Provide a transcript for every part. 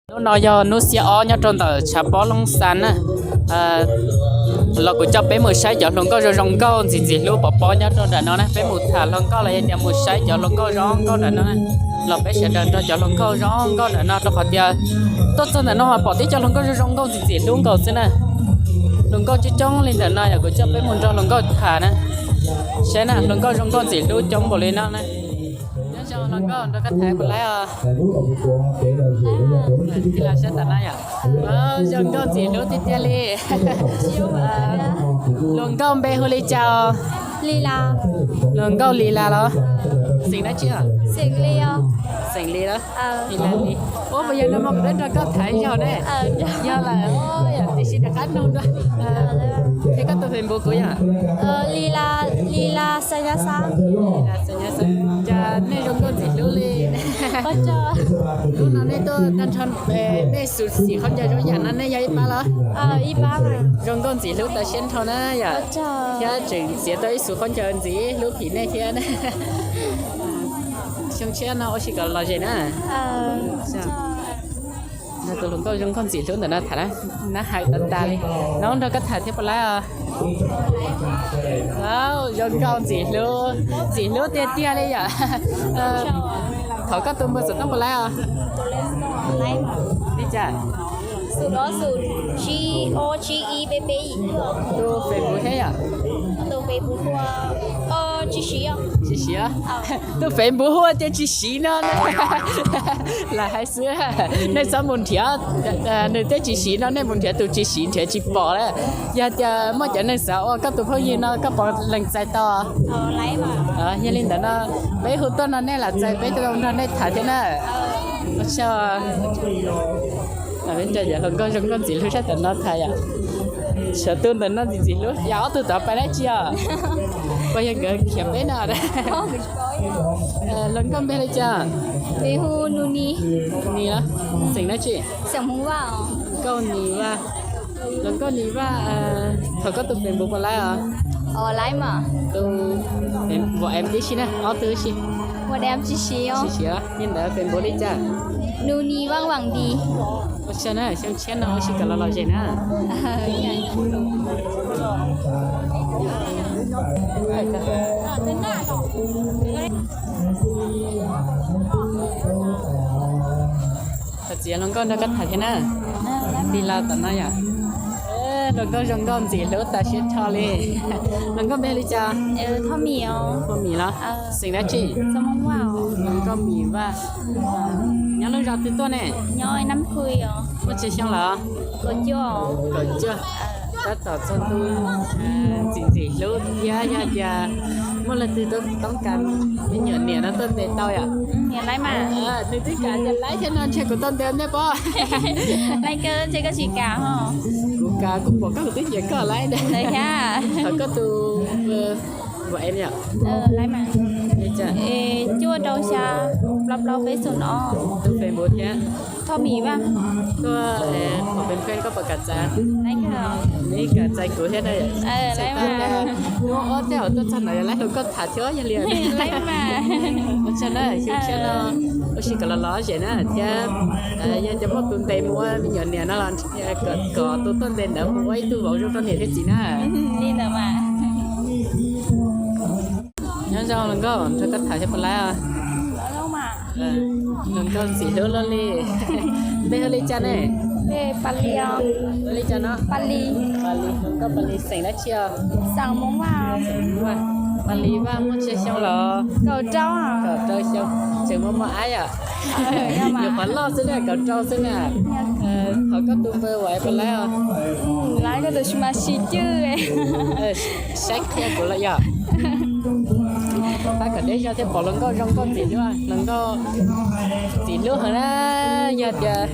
Hnub no yog hnub xiab ob nyob rau ntawm tshav pob Looj Xas na. Los kuv coj peb mus saib cov hluas nkauj zoo zoo nkauj ntxim ntxim hlub pov pob nyob rau nram no na. Peb mus tham hluas nkauj los yog tias mus saib cov hluas nkauj zoo nkauj nram no na. Los peb sawv daws nrog cov hluas nkauj zoo nkauj nram no rau qhov tias tuaj txog ntawm no pom tib co hluas nkauj zoo zoo nkauj ntxim ntxim hlub nkaus xwb na. Hluas nkauj coob coob li ntawm no yog kuv coj peb mus nrog hluas nkauj tham na. Saib na, hluas nkauj zoo nkauj ntxim hlub coob npaum li no na. Nyob zoo hluas nkauj, nrog koj tham puas laib os? Los saib tam no yom. Zoo nkauj ntxim hlub tiag tiag li. Hluas nkauj npe hu li cas? Hluas nkauj Lis Las los? Xeem dab tsi? Xeem Lis los? Lis Las Lis. Ua puas yog no mas kuv twb nrog koj tham zaug ne. Yog lawm, tiam sis rov qab nug dua. Thiab koj tus Facebook kuv yog? Lis Las Xeem Nyob Xab. Cas nej zoo nkauj ntxim hlub li. Hnub no nej tuaj tag nrho, nej xus xim khaub ncaws zoo yam no nej yog ib pab los? Zoo nkauj ntxim hlub tas siab nrho na yom. Thiab tseem txiav tau ib xus khaub ncaws ntxim hlub phim nej thiab. Xyoo tshiab no ua si kom los zem na. Tus hluas nkauj zoo nkauj ntxim hlub ntawm no tham na, nab hais tas tas li. No nrog koj tham thiab puas laib os? Zoo nkauj ntxim hlub, ntxim hlub tiag tiag li yom. Thaum koj tus npawb xov tooj puas laib os? Li cas? Tus Facebook thiab yom? Tsis siv. Tus Facebook hu ua tias tsis siv no na. Lam hais xwb, nej txhob mus nrhiav, nws thiaj tsis siv no, nej mus nrhiav tus tsis siv nrhiav tsis pom lawm. Yog tias muaj cov neeg xav ua koj tus phooj ywg no koj puas lees txais tau? Yog li ntawd no, peb hu tuaj no nej lam txais peb tuaj nrog nej tham thiab na. Peb nrog cov hluas nkauj zoo nkauj ntxim hlub sab tom no tham yom. Xyov tus ntawm no ntxim ntxim hlub, yog ob tug tod pais dab tsi os? Puas yog nkawd khiav peb no? Hluas nkauj npe li cas? Nis los? Xeem dab tsi? Nkauj Nis Vaj. Hluas nkauj Nis Vaj, thaum koj tus Facebook puas laib os? Tus, vov em tib si na, ob tug si. Tsis siv, li ntawd Facebook li cas? Ua tsaug na, xyoo tshiab no ua si kom los lom zem na. Thov txiv hluas nkauj nrog koj tham thiab na. Tig los tom no yom. Hluas nkauj zoo nkauj ntxim hlub tas siab rho li. Hluas nkauj npe li cas? Thoj Mim los? Xeem dab tsi? Hluas nkauj Mim Vaj. Nyob lub zos twg tuaj ne? Muaj tsawg xyoo lawm? Kaum cuaj. Tab tom txog ntu ntxim ntxim hlub thiab yog tias muaj leej twg toob kas me nyuam niam no tuaj ntes tau yom? Nws twb kam tias laib thiab no ntshe kuv tau ntes nej pob. Kuv kam kuv pom koj kuv twb nyiam koj laib. Thov koj tus npawb em yom. Cuaj rau xya plaub plaub peb xu no. Tus Facebook thiab? Thoj Mim Vaj. Tuaj qhov pem pheej koj puas kam txais? Nws kam txais kuv thiab na. Hnub ob tej zaum tuaj txog no yog laib hluas nkauj tham thiab yog li. Ua tsaug na, xyoo tshiab no ua si kom los lom zem na thiab yog tias muaj tus ntes mus ua me nyuam niam no los kom tus tuaj ntes ntawd mus ua ib tug vauv zoo rau niam thiab txiv na. Nyob zoo hluas nkauj, nrog koj tham thiab puas laib os? Hluas nkauj ntxim hlub luaj li. Npe hu li cas ne? Hu li cas no? Hluas nkauj Pas Lis, xeem dab tsi os? Pas Lis Vaj muaj tsawg xyoo los? Kaum rau xyoo, tseem muaj muaj ab yom? Nyuam qhuav loj xwb na, kaum rau xwb na. Thov koj tus npawb em puas laib os? Saib qhia kuv los yog. Pab kom deb zog thiaj pom hluas nkauj zoo nkauj ntxim hlub, hluas nkauj ntxim hlub heev na. Yog tias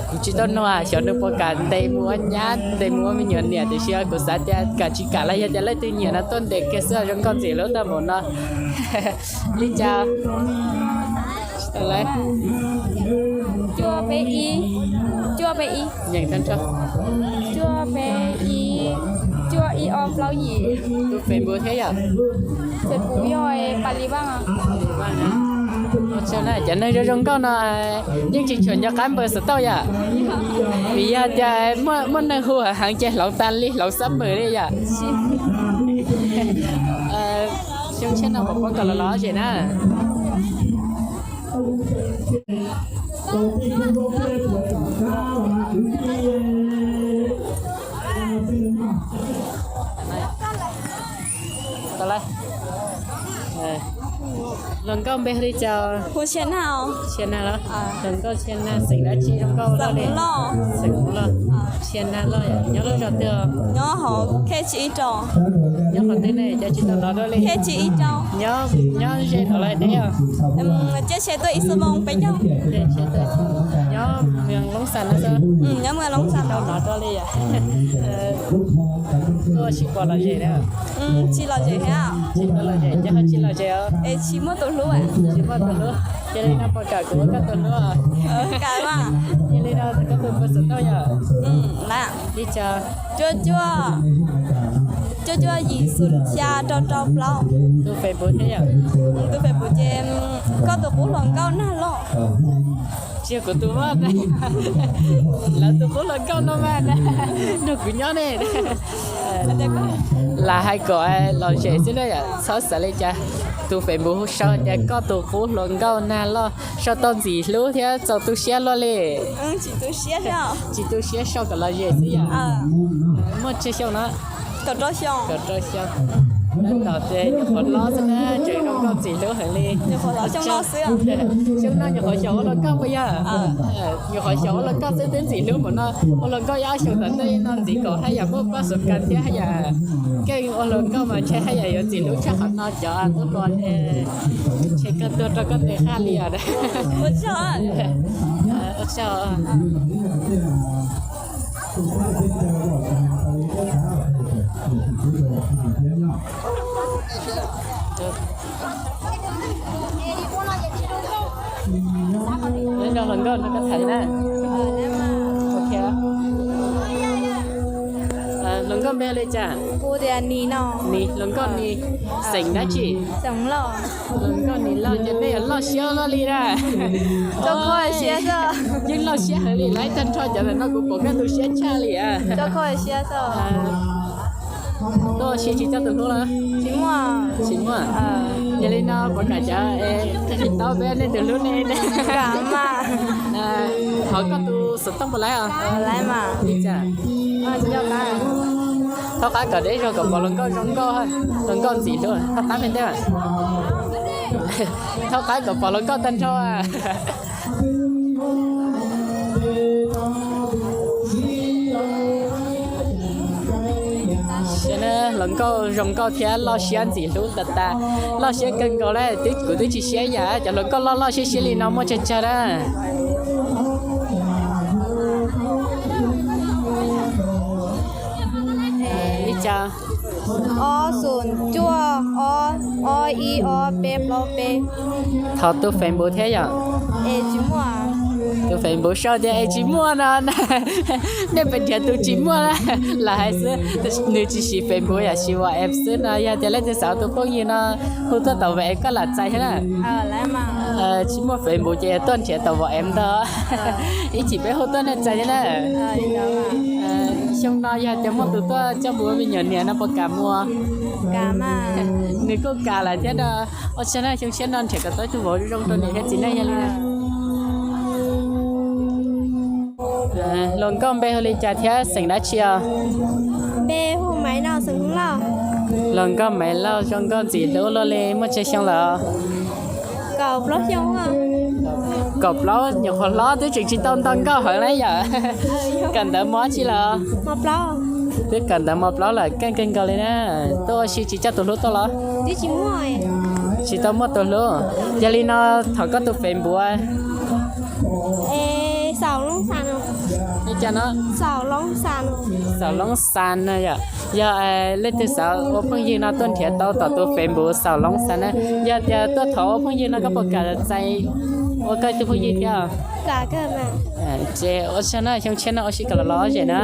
kuv tsis tau nug xyov nws puas kam ntes mus ua nyab ntes mus ua me nyuam niam, tiam sis kuv xav tias kam tsis kam los yog tias leej twg nyiam no tuaj ntes kiag xwb, zoo nkauj ntxim hlub tag npaum no. Li cas? Tsis tau lawm. Cuaj peb ib, cuaj peb ib, cuaj peb ib, cuaj ib ob plaub yim. Tus Facebook thiab yom? Facebook yog Pas Lis Vaj. Cov neeg zoo zoo nkauj no yeej tsis tshua nco qab npawb xov tooj yom, vim yog tias muaj neeg hu heev ces hloov tas li, hloov xab npawg li yom. Xyoo tshiab no pom poob kom los los zem na. Hluas nkauj npe hu li cas? Hu Tshia Nag. Tshia Nag los? Hluas nkauj Tshia Nag xeem dab tsi zoo nkauj li? Xeem Hmoob Lauj. Tshia Nag Lauj nyob lub zos twg? Nyob hauv K H ib rau. Nyob qhov twg ne, cas tsis tau los dua li? K H ib rau. Nyob, nyob ze thaum lawm ne os? Caij tsheb tuaj ib xuab moos peb caug. Nyob Moos Loob Xas no xwb. Nyob Moos Loob Xas no. Los dua li yom? Tuaj tsis pom lom zem li. Tsis lom zem thiab. Tsis tau lom zem ces ho tsis lom zem os. Es tsis muaj tus hlub. Tsis muaj tus hlub. Cia li no puas kam kuv ua koj tus hlub? Kam mas. Cia li no koj tus npawb xov tooj yom? Li cas? Cuaj cuaj, cuaj cuaj yim xoom xya rau rau plaub. Tus Facebook thiab yom? Tus Facebook ces koj tus qub hluas nkauj Nag Lauj. Tsis yog kuv tus mas, lawv tus qub hluas nkauj no mas nrog kuv nyob ne. Lam hais kom lom zem xwb na yom, txhob xav li cas. Tus Facebook sau tias koj tus qub hluas nkauj Nag Lauj sau tau ntxim hlub thiab txaus tu siab luaj li. Tsis tu siab, sau kom lom zem xwb yom. Muaj tsawg xyoo no? Kaum rau xyoo. Kaum rau xyoo. Tab tom tias nyuam qhuav hlob xwb na, tseem zoo nkauj ntxim hlub heev li. Xyoo no nyuam qhuav xyaum ua hluas nkauj puas yog? Nyuam qhuav xyaum ua hluas nkauj xwb twb ntxim hlub npaum no. Ua hluas nkauj ib ob xyoos tom ntej no ntxiv kom haj yam muaj pab xov kas thiab haj yam keej ua hluas nkauj mas ntshe haj yam yuav ntxim hlub tshaj qhov no cov tub hluas. Ntshe koj tuag rau koj tes qaj li os. Ua tsaug. Nyob zoo hluas nkauj, nrog koj tham na. Hluas nkauj npe li cas? Kuv tias Nis no. Nis, hluas nkauj Nis, xeem dab tsi? Hluas nkauj Nis Lauj, ces nej yuav loj siab luaj li na. Yeej loj siab heev li, lawv tag nrho cov ntawm no kuv pom koj tu siab tshaj li. Tuaj ua si tsis coj tus hlub los? Tsis muaj. Yog li no puas kam cov tsis tau peb nej tus hlub ne? Thov koj tus xov tooj puas laib os? Li cas? Thaub qab kom deb zog kom pom hluas nkauj zoo nkauj, hluas nkauj ntxim hlub, thaub qab me ntej. Thaub qab kom pom hluas nkauj tag nrho. Hluas nkauj zoo nkauj thiab loj siab ntxim hlub tas tas, loj siab kawg nkaus li, kuv twb tsis siab yam cov hluas nkauj loj loj siab siab li no muaj tsawg tsawg na. Li cas? Ob xoom cuaj ob ob ib ob peb plaub peb. Thov tus Facebook thiab yom? Es tsis muaj. Tus Facebook sau tias es tsis muaj no. Nej pes nrhiav tus tsis muaj na, lam hais xwb. Nws tsis siv Facebook yom, siv WhatsApp xwb no. Yog tias leej twg xav tus phooj ywg no hu tuaj tom WhatsApp koj lam txais thiab na. Tsis muaj Facebook ces tuaj nrhiav tom WhatsApp ntag. Ib chim peb hu tuaj nej txais thiab na. Xyoo no yog tias muaj tus tuaj coj mus ua me nyuam niam no puas kam mus? Nws kuj kam lawm thiab no. Ua tsaug na, xyoo tshiab no nrhiav kom tau ib tug vauv zoo zoo rau niam thiab txiv na, yog li na. Hluas nkauj npe hu li cas thiab xeem dab tsi os? Npe hu Maiv no, xeem Hmoob Lauj. Hluas nkauj Maiv Lauj zoo nkauj ntxim hlub luaj li, muaj tsawg xyoo lawm? Kaum plaub xyoo. Kaum plaub, nyuam qhuav hlob twb tseem tsis tau nto nkauj heev na yom. Kawm ntawv mos dab tsi lawm? Twb kawm ntawv mos plaub lawm, keej kawg nkaus li na. Tuaj ua si tsis coj tus hlub tuaj los? Tsis tau muaj tus hlub. Yog li no thov koj tus Facebook. Li cas no? Xaum Loob Xas no yom. Yog leej twg xav ua phooj ywg no tuaj nrhiav tau tom tus Facebook Xaum Loob Xas na. Yog tias tuaj thov ua phooj ywg no koj puas kam txais ua koj tus phooj ywg thiab? Ces ua tsaug na, xyoo tshiab no ua si kom los los zem na.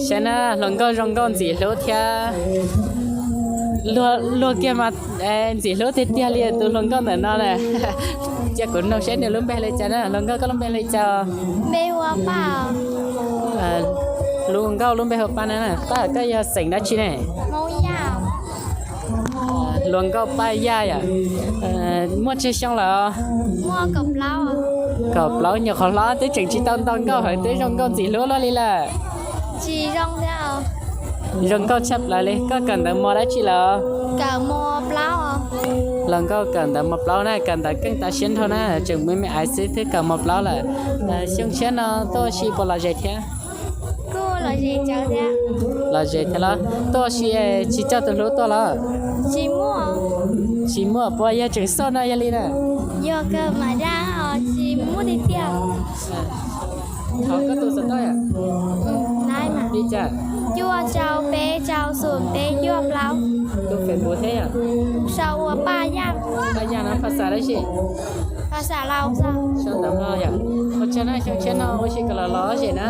Saib na, hluas nkauj zoo nkauj ntxim hlub thiab. Luag kiag mas ntxim hlub tiag tiag li tus hluas nkauj ntawm no na. Cia kuv nug saib nws lub npe li cas na. Hluas nkauj, koj lub npe li cas? Npe hu ua Paj. Hluas nkauj lub npe hu ua Paj na. Paj, koj yog xeem dab tsi ne? Hluas nkauj Paj Yaj yom. Muaj tsawg xyoo lawm? Kaum plaub, nyuam qhuav hlob twb tseem tsis tau nto nkauj heev twb zoo nkauj ntxim hlub luaj li lawm. Zoo nkauj tshaj plaws li. Koj kawm ntawv mos dab tsi lawm? Hluas nkauj kawm ntawv mos plaub na, kawm ntawv keej tas siab nrho na, tseem me me aiv xwb twb kawm mos plaub lawm. Xyoo tshiab no tuaj ua si puas lom zem thiab? Lom zem thiab los? Tuaj ua si tsis coj tus hlub tuaj los? Tsis muaj, puas yog tseem xauj no yog li na? Thov koj tus xov tooj yom? Li cas? Cuaj rau peb rau xoom peb cuaj plaub. Tus Facebook thiab yom? Sau ua Paj Yaj. Paj Yaj no phas xas dab tsi? Sau ntawv mos yom. Ua tsaug na, xyoo tshiab no ua si kom los lom zem na.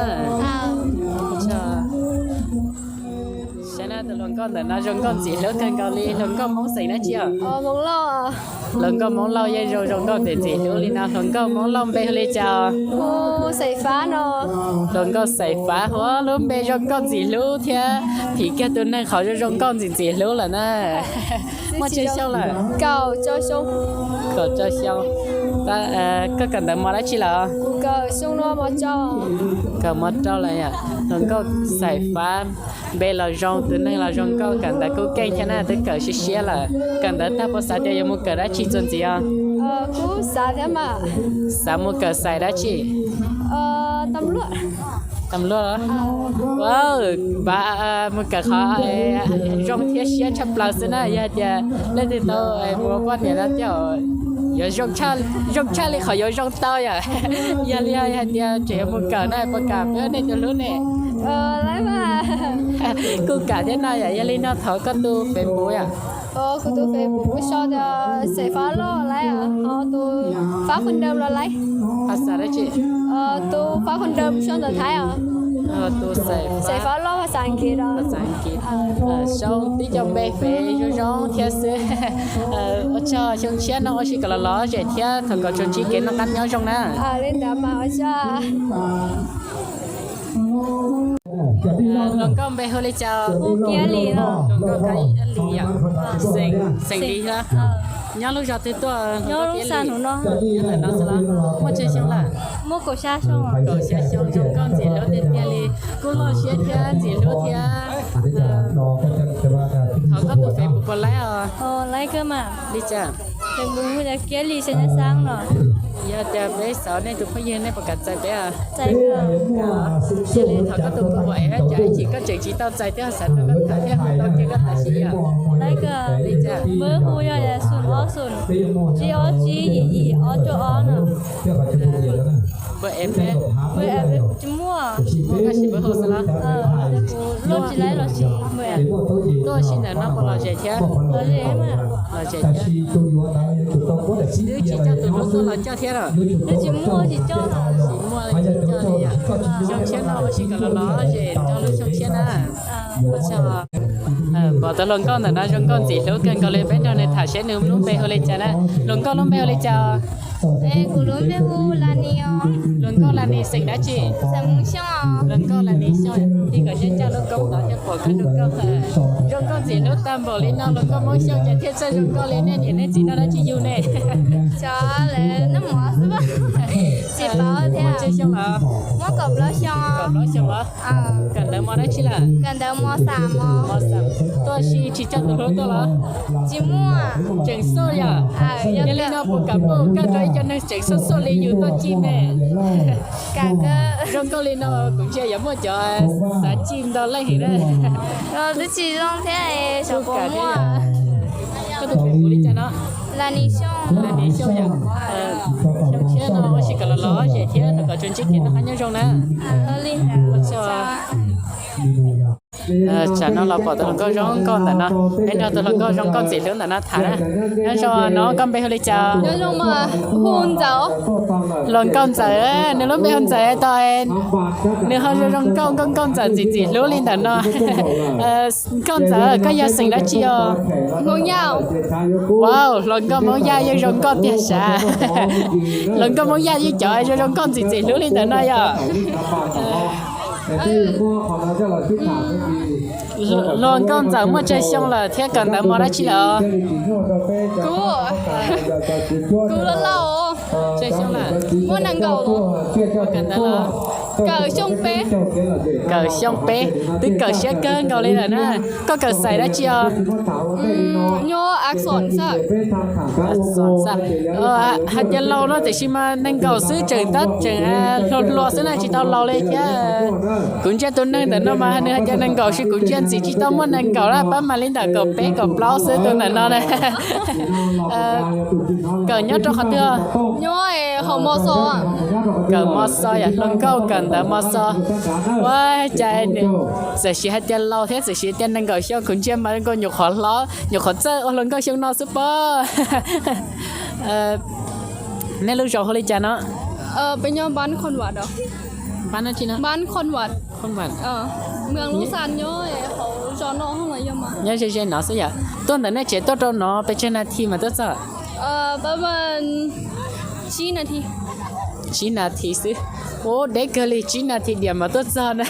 Saib na, tus hluas nkauj ntawm no zoo nkauj ntxim hlub kawg nkaus li. Hluas nkauj Hmoob xeem dab tsi os? Hluas nkauj Hmoob Lauj yeej zoo zoo nkauj ntxim ntxim hlub li no. Hluas nkauj Hmoob Lauj npe hu li cas? Hluas nkauj Xaim Fav, huv lub npe zoo nkauj ntxim hlub thiab phim kiag tus neeg qhov zoo zoo nkauj ntxim ntxim hlub lawm na. Muaj tsawg xyoo lawm? Kaum rau xyoo. Koj kawm ntawv mos dab tsi lawm? Kawm mos rau lawm yom. Hluas nkauj Xaim Fav, npe los zoo, tus neeg los zoo nkauj, kawm ntawv kuj keej thiab na, twb kawm siab siab lawm. Kawm ntawv tag puas xav tias yuav mus kawm dab tsi txuas ntxiv os? Xav mus kawm xaim dab tsi? Tam luaj. Mus kawm qhov zoo thiab siab tshaj plaws xwb na, yog hais tias leej twg tau mus ua poj niam no thiaj yuav zoo tshaj li qhov yuav zoo tau yom. Yog li hais tias tseem yuav mus kawm na, puas kam peb ua nej tus hlub ne? Kuj kam thiab no yom. Yog li no thov koj tus Facebook yom. Kuv tus Facebook sau tias Xaim Fav Lauj lawm, ho tus Fav Qhua Nraws los lawm. Phas xas dab tsi? Tus Fav Qhua Nraws sau ntawv Thaib os. Tus Xaim Fav Lauj phas xas Askiv. Sau tib co npe fev zoo zoo thiab xwb. Ua tsaug, xyoo tshiab no ua si kom los lom zem thiab thov kom tsuas ntsib kev noj qab nyob zoo na. Hluas nkauj npe hu li cas? Hluas nkauj Kab Lis yom. Xeem Lis, nyob lub zos twg tuaj? Nyob lub xab hnuv no. Nyob ntawm no xwb los? Muaj tsawg xyoo lawm? Kaum xya xyoo, zoo nkauj ntxim hlub tiag tiag li. Kuj loj siab thiab ntxim hlub thiab. Thov koj tus Facebook puas laib os? Li cas? Yog tias peb xav nej tus phooj ywg nej puas kam txais peb? Cia li thov koj tus Facebook es cas ib chim koj tseem tsis tau txais thiab xav rau koj tham thiab hu tau kiag koj tam sim yom. Li cas? Npawb hu yog xoom ob xoom tsib ob tsib yim yim ob cuaj ob no. Npawb es peb tsis muaj. Koj sim npawb hu xwb los? Kuv luaj tsis laib los sis npawb es. Tuaj ua si ntawm no puas lom zem thiab? Lom zem thiab. Twb tsis coj tus hlub tuaj los coj thiab los? Twb tsis muaj, tsis coj. Tsis muaj li, tsis coj li yom. Xyoo tshiab no ua si kom los lom zem rau lub xyoo tshiab na. Pom tus hluas nkauj ntawm no zoo nkauj ntxim hlub kawg nkaus li, peb nrog nws tham seb nws lub npe hu li cas na. Hluas nkauj lub npe hu li cas? Kuv lub npe hu Las Nis os. Hluas nkauj Las Nis xeem dab tsi? Hluas nkauj Las Nis Xyooj, tig kom seb coj lub koob ntawd thiaj pom koj tus nkauj. Zoo nkauj ntxim hlub tag npaum li no, hluas nkauj Hmoob Xyooj ces thiaj txawj zoo nkauj li. Nej niam nej txiv noj dab tsi yug ne? Tsis paub thiab. Muaj tsawg xyoo los? Muaj kaum plaub xyoo. Kaum plaub xyoo los? Kawm ntawv mos dab tsi lawm? Kawm ntawv mos xam mos. Tuaj ua si tsis coj tus hlub tuaj los? Tsis muaj. Tseem xauj yom? Yog li no puas kam pab koj rau ib co neeg tseem xauj xauj li yus tuaj ci me? Zoo nkauj li no kuv ntsia yuav muaj cov xav ci ntau leej heev na. Twb tsis zoo thiab, xyov puas muaj. Koj tus Facebook li cas no? Las Nis Xyooj. Las Nis Xyooj yom. Xyoo tshiab no ua si kom los lom zem thiab thov kom tsuas ntsib kev noj qab nyob zoo na. Ua tsaug. Tsam no los pom tus hluas nkauj zoo nkauj ntawm no, peb nrog tus hluas nkauj zoo nkauj ntxim hlub ntawm no tham na. Nyob zoo no, koj npe hu li cas? Hluas nkauj Ntxawm, nws lub npe hu Ntxawm tau, nws ho zoo zoo nkauj nkauj nkauj ntxawm ntxim ntxim hlub li ntawm no. Nkauj Ntxawm, koj yog xeem dab tsi os? Wow, hluas nkauj Hmoob Yaj yeej zoo nkauj tiag sav. Hluas nkauj Hmoob Yaj yeej cov zoo zoo nkauj ntxim ntxim hlub li ntawm no yom. Hluas nkauj Ntxawm muaj tsawg xyoo lawm thiab kawm ntawv mos dab tsi lawm? Kuv, kuv loj loj, muaj nees nkaum. Kawm xyoo peb. Kawm xyoo peb, twb kawm siab kawg nkaus li lawm na. Koj kawm xais dab tsi os? Nyob a xom xaj. Hais tias laus no tiam sis mas nees nkaum xwb tseem tab tseem hluas hluas xwb na, tsis tau laus li thiab. Kuv ntsia tus neeg ntawm no mas nws hais tias nees nkaum, sis kuv ntsia ntxiv tsis tau muaj nees nkaum na, pab mam li ntawm kaum peb kaum plaub xwb tus ntawm no na. Kawm nyob rau qhov twg? Kawm mos xos yom, hluas nkauj kawm ntawv mos xos. Ua cas nws txawm siv hais tias laus thiab txawm siv tias nees nkaum xyoo, kuv ntsia mas zoo nkaus nyuam qhuav hlob, nyuam qhuav txawj ua hluas nkauj xyoo no xwb pob. Nej lub zos hu li cas no? Peb nyob Npab Khon Vam. Npab dab tsi no? Npab Khon Vam. Khon Vam. Nyob ze ze no xwb yom. Tuaj ntawm nej tsev tuaj rau no pes tsawg nas this mas tuaj txog? Pab mas tsib nas this. Tsib nas this xwb. Ub, deb kawg li, tsib nas this diam mas tuaj txog na.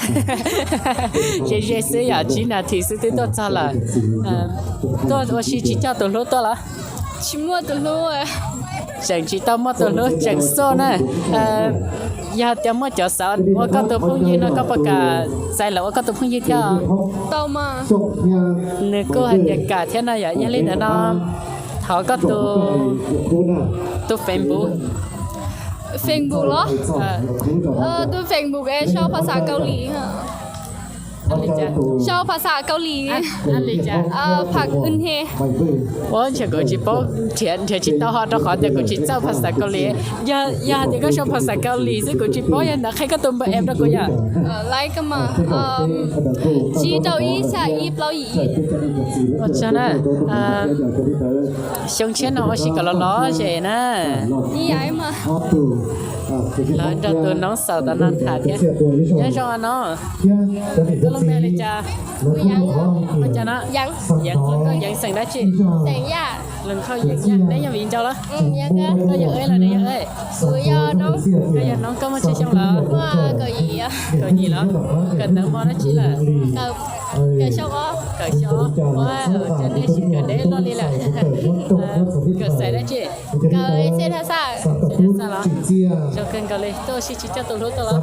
Ze ze xwb yom, tsib nas this xwb twb tuaj txog lawm. Tuaj ua si tsis coj tus hlub tuaj los? Tsis muaj tus hlub. Tseem tsis tau muaj tus hlub, tseem xoj na. Yog tias muaj cov xav ua koj tus phooj ywg no koj puas kam txais lawv ua koj tus phooj ywg thiab? Tau mas. Nws kuj hais tias kam thiab no yom, yog li ntawd no thov koj tus, tus Facebook. Facebook los? Tus Facebook es sau phas xas Kaus Lim. Sau phas xas Kaus Lim. Phas Wn He. Ua ntshe kuv tsis paub, nrhiav tsis tau ho rau qhov tias kuv tsis txawj phas xas Kaus Lim. Yog hais tias koj sau phas xas Kaus Lim xwb kuv tsis paub, yog ntawd qhia koj tus npawb app rau kuv yom. Like mas tsib rau ib xya ib plaub yim. Ua tsaug na. Xyoo tshiab no ua si kom los lom zem na. Lawv nrog tus noob xaus tom no tham thiab. Nyob zoo no. Koj lub npe li cas? Ua cas no? Yeev, Yeev xeem dab tsi? Hluas nkauj Yeev, neb yog viv ncaus los? Koj yog eb los nws yog eb? Koj yog noob, koj muaj tsawg xyoo lawm? Kaum yim los? Kawm ntawv mos dab tsi lawm? Kawm xyoo ob. Ua cas neb sib kawm deb luaj li lawm? Kawm xais dab tsi? Kawm xais los? Zoo kawg nkaus li, tuaj ua si tsis coj tus hlub tuaj los?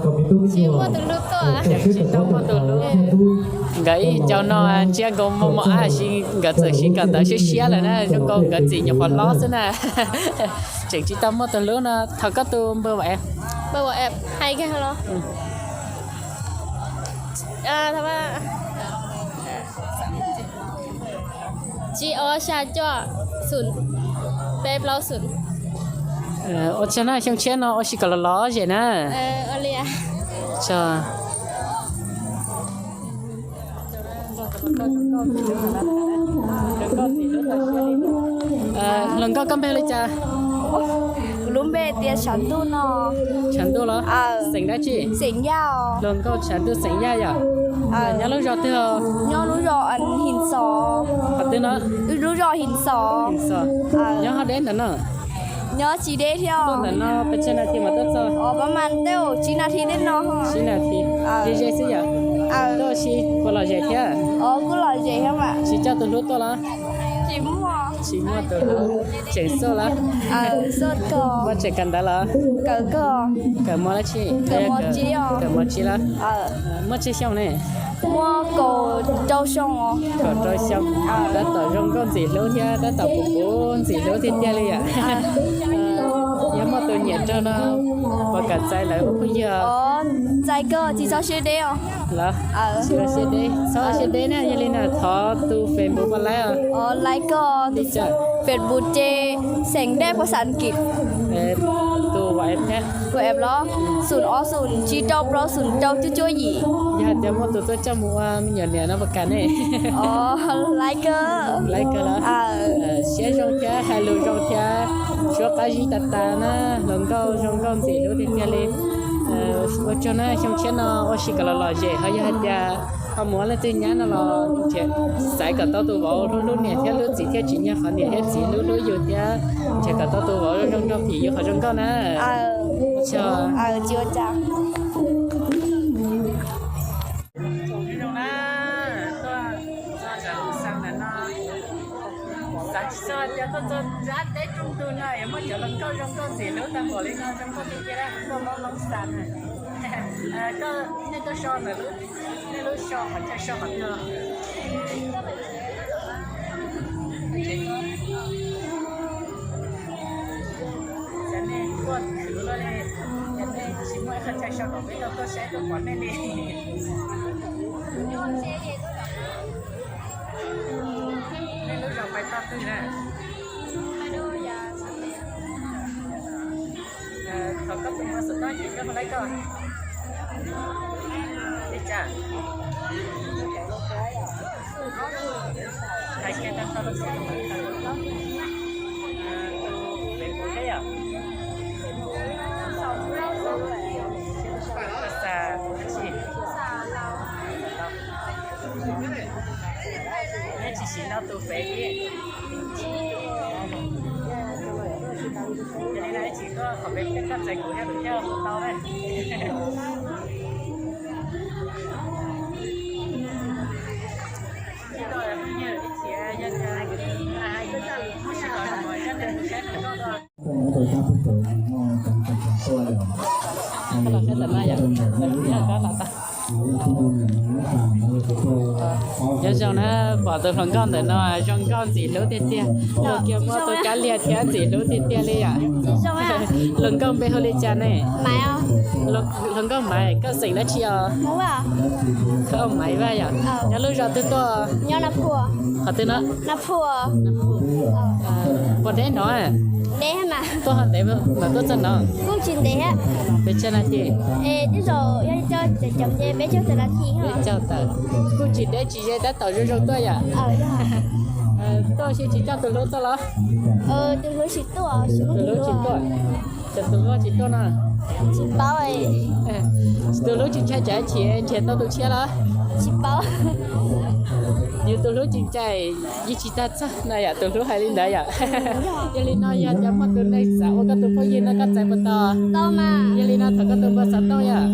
Tsis muaj tus hlub tuaj. Tsis tau muaj tus hlub. Nkawd ib co no ntsia nkaus mos mos ab, nkawd txawm sib kawm ntawv siab siab lawm na, zoo nkaus nkawd txim nyuam qhuav hlob xwb na. Tseem tsis tau muaj tus hlub no, thov koj tus npawb app. Npawb app hais kiag los? Tsib ob xya cuaj xum peb plaub xum. Ua tsaug na, xyoo tshiab no ua si kom los lom zem na. Hluas nkauj, koj npe li cas? Kuv lub npe tias Tshav Ntuj no. Tshav Ntuj los? Xeem dab tsi? Xeem Yaj. Hluas nkauj Tshav Ntuj xeem Yaj yom? Nyob lub zos twg? Nyob lub zos Him Xos. Qhov twg no? Lub zos Him Xos. Nyob ho deb ntawm no? Nyob tsis deb thiab. Tuaj ntawm no pes tsawg nas this mas tuaj txog? Pab mas tej tsib nas this tej no. Tsib nas this. Ze ze xwb yom? Tuaj ua si puas lom zem thiab? Kuj lom zem thiab mas. Tsis coj tus hlub tuaj los? Tsis muaj. Tsis muaj tus hlub. Tseem xoj los? Muaj tseem kawm ntawv los? Kawm mos dab tsi? Kawm mos tsib los? Muaj tsawg xyoo ne? Muaj kaum rau xyoo. Kaum rau xyoo. Tab tom zoo nkauj ntxim hlub thiab tab tom puv puv ntxim hlub tiag tiag li yom. Yog muaj tus nyiam raug no puas kam txais lawv ua phooj ywg? Txais kawg, tsis txhob siab deb os. Los? Tsis txhob siab deb, txhob siab deb na, yog li na thov tus Facebook pab laib os. Like koj tus Facebook ces xeem dej phas xas Askiv. Tus Kuv app los xoom ob xoom tsib rau plaub xoom rau cuaj cuaj yim. Yog hais tias muaj tus tuaj coj mus ua me nyuam niam no puas kam ne? Laiv kawg, laiv kawg los. Siab zoo thiab hais lus zoo thiab suab qab zib tas tas na, hluas nkauj zoo nkauj ntxim hlub tiag tiag li. Ua tsaug na, xyoo tshiab no ua si kom los lom zem, ho yog hais tias ho mus ua leej twg nyab no los nrhiav, xaiv kom tau tus vauv hlub hlub niam thiab hlub txiv thiab tsim nyog qhov niam thiab txiv hlub hlub yus thiab nrhiav kom tau tus vauv zoo zoo nrog phim yus qhov zoo nkauj na. Tsis ua cas. Xav tsis txog tias tuaj txog nrab teb rooj ntug no es muaj cov hluas nkauj zoo nkauj ntxim hlub tag npaum li no, zoo nkauj tiag tiag, nkauj hmoob Hmoob Xas na. Koj, nej tuaj so ntawm lub, nej lub so qhov chaw so qhov twg? Cov nej tuaj khwv luaj li, cov nej tsis muaj ib qho chaw so kom peb tau tuaj saib tuaj pom nej li. Nej lub zos pais txog twg na? Thaum koj tus muam xov tooj ces koj hu laib koj. Li cas? Hais kiag tag nrho lub xov tooj. Tus Facebook thiab yom? Koj xav tsis? Neb tsis sim no tus fev li. Yog li no ib tsis tuaj qhov peb peb koj txais kuv thiab tus thiab kuv tau na. Ib tug phooj ywg ib txhia yog tias, ib tug phooj ywg saib koj. Nyob zoo na, pom tus hluas nkauj ntawm no zoo nkauj ntxim hlub tiag tiag, ua kiag muaj tus kab liag thiab ntxim hlub tiag tiag li yom. Hluas nkauj npe hu li cas ne? Hluas nkauj Maiv, koj xeem dab tsi os? Koj Maiv Vaj yom. Nyob lub zos twg tuaj? Qhov twg no? Puas deb no? Tuaj ho ntev mas tuaj txog no? Pes tsawg nas this? Peb caug tawm. Kuj tsis deb tsis ze, tab tom zoo zoo tuaj yom. Tuaj xyov tsis coj tus hlub tuaj los? Tus hlub tsis tuaj. Cas tus hlub tsis tuaj no? Tus hlub tsis ntshai tsam chim nrhiav tau tus tshiab los? Yus tus hlub tsis ntshai, yeej tsis tag txog na yom, tus hlub hais li ntawd yom. Yog li no yog tias muaj tus neeg xav ua koj tus phooj ywg no koj txais puas tau? Yog li no thov koj tus npawb xov tooj yom.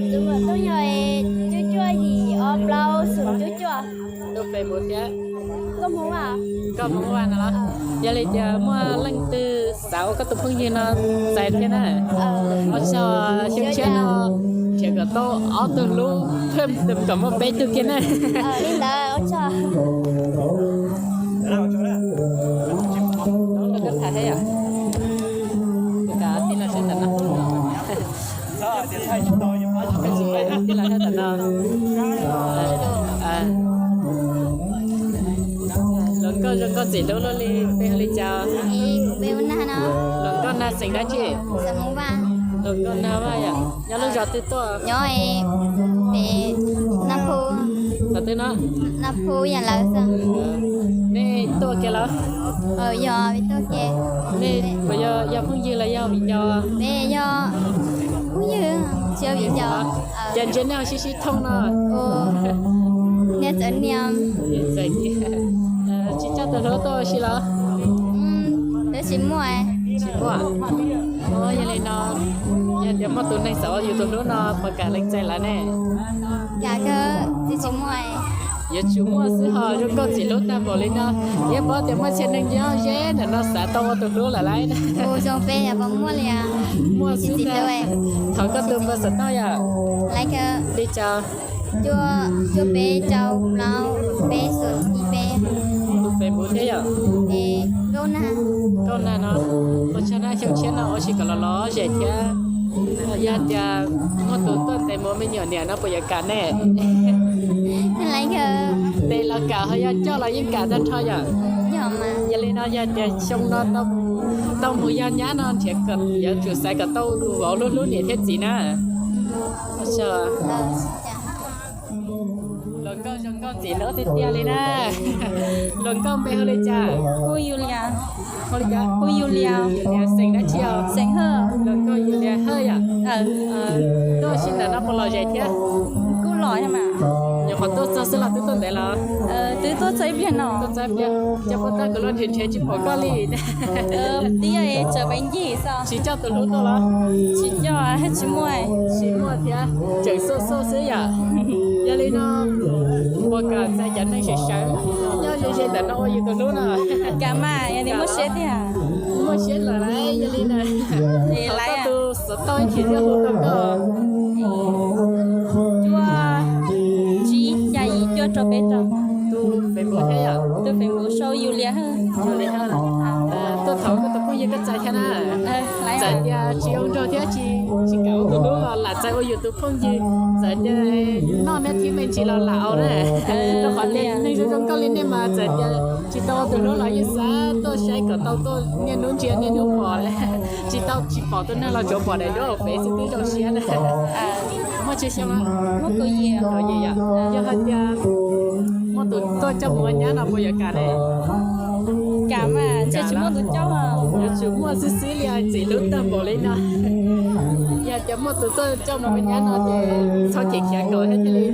Tus npawb xov tooj yog cuaj cuaj yim ob plaub xoom cuaj cuaj. Tus Facebook thiab? Koj Hmoob Vaj no los? Yog li tias muaj leej twg xav ua koj tus phooj ywg no txais thiab na. Ua tsaug, xyoo tshiab no nrhiav kom tau ob tug hlub, kom muaj peb tug kiag na. Li ntawd ua tsaug. Hluas nkauj zoo nkauj ntxim hlub luaj li, peb hu li cas? Hluas nkauj Nag xeem dab tsi? Hluas nkauj Nag Vaj yom. Nyob lub zos twg tuaj? Qhov twg no? Nej tuaj kiag los? Nej puas yog phooj ywg los yog viv ncaus? Phooj ywg, tsis yog viv ncaus. Cas ntsia nej ho sib sib thooj no? Niam txawv niam. Tsis coj tus hlub tuaj ua si los? Twb tsis muaj. Tsis muaj. Yog li no, yog tias muaj tus neeg xav ua yus tus hlub no puas kam lees txais lawv ne? Yuav tsum muaj xwb ho zoo nkauj ntxim hlub tag npaum li no. Yeej paub tias muaj txhia neeg nyob ze ntawm no xav tau ua tus hlub lawm lauj. Muaj xwb ntag. Thov koj tus npawb xov tooj yom. Li cas? Tus Facebook thiab yom. Nkauj Nag no, ua tsaug na, xyoo tshiab no ua si kom los lom zem thiab. Yog tias muaj tus tuaj ntes mus ua me nyuam niam no puas yuav kam ne? Ntes los kam, ho yog coj los yeej kam tag nrho yom. Yog li no yog tias xyoo no tau mus Tau mus yog nyab no nrhiav kom yuav tsum xaiv kom tau tus vauv hlub hlub niam thiab txiv na. Hluas nkauj zoo nkauj ntxim hlub tiag tiag li na. Hluas nkauj npe hu li cas? Hu li cas? Hu li cas? Hu Yulia. Yulia xeem dab tsi os? Xeem Hawj. Hluas nkauj Yulia Hawj yom? Tuaj sij ntawm no puas lom zem thiab? Kuj lom thiab mas. Nyuam qhuav tuaj txog xwb los twb tuaj ntev los? Twb tuaj txog ib pliag no. Tuaj txog ib pliag. Coj poj tab kuv luaj nrhiav nrhiav tsis pom koj li. Twb yog es tsawv pev ncig xwb. Tsis coj tus hlub tuaj los? Tsis coj, tsis muaj. Tsis muaj thiab, tseem xauj xauj xwb yom. Yog li no, puas kam txais cov neeg sawv sawv nyob ze ze ntawm no ua yus tus hlub no? Kam mas, yog li muaj siab tiag. Muaj siab lawm lauj, yog li na. Thov koj tus xov tooj ib chim thiab hu rau koj. Cuaj tsib xya yim cuaj rau peb rau. Tus Facebook thiab yom? Tus Facebook sau Yulia Hawj. Yulia Hawj. Tuaj thov koj tus phooj ywg koj txais thiab na. Txawm tias tsis ua nraug thiab tsis, tsis kam ua tus hlub los lam txais ua yus tus phooj ywg. Txawm tias noj neb thib me ntsis los lam au na. Rau qhov tias neeg zoo zoo nkauj li nej mas txawm tias tsis tau ua tus hlub los yeej xav tuaj saib kom tau tuaj niaj hnub ntsia niaj hnub pom. Tsis tau tsis pom tus neeg los tsuav pom daim duab hauv pem xwb twb zoo siab na. Muaj tsawg xyoo? Kaum yim yom. Yog hais tias muaj tus tuaj coj mus ua nyab no puas yuav kam ne? Kam mas, ntshe tsis muaj tus coj. Yuav tsum muaj xwb xwb li, ntxim hlub tag npaum li no. Yog tias muaj tus tuaj coj mus ua nyab no ces txhob khiav khiav kom thiaj li,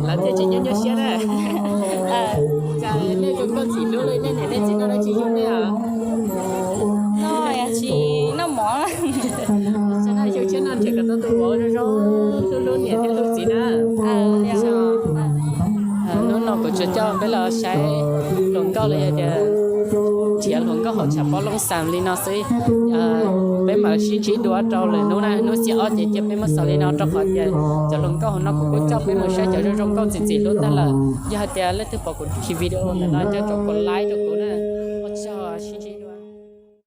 lawv thiaj tsis nyuaj nyuaj siab na. Cas nej zoo nkauj ntxim hlub li, nej niam nej txiv noj dab tsi yug nej os? Noj tsis noj mov. Xyov noj yug thiab noj nrhiav kom tau tus vauv zoo zoo hlub hlub niam thiab hlub txiv na. Hnub no kuv tsuas coj peb los saib hluas nkauj los yog tias nrhiav hluas nkauj hauv tshav pob looj xas li no xwb. Peb mam sib ntsib dua rau lwm hnub na, hnub xiab ob ces cia peb muab xaus li no rau qhov tias cov hluas nkauj hauv no kuv kuj coj peb mus saib cov zoo zoo nkauj ntxim ntxim hlub tag lawm. Yog hais tias leej twg pom kuv cov video ntawm no coj tsom kuv like rau kuv na. Ua tsaug, sib ntsib dua.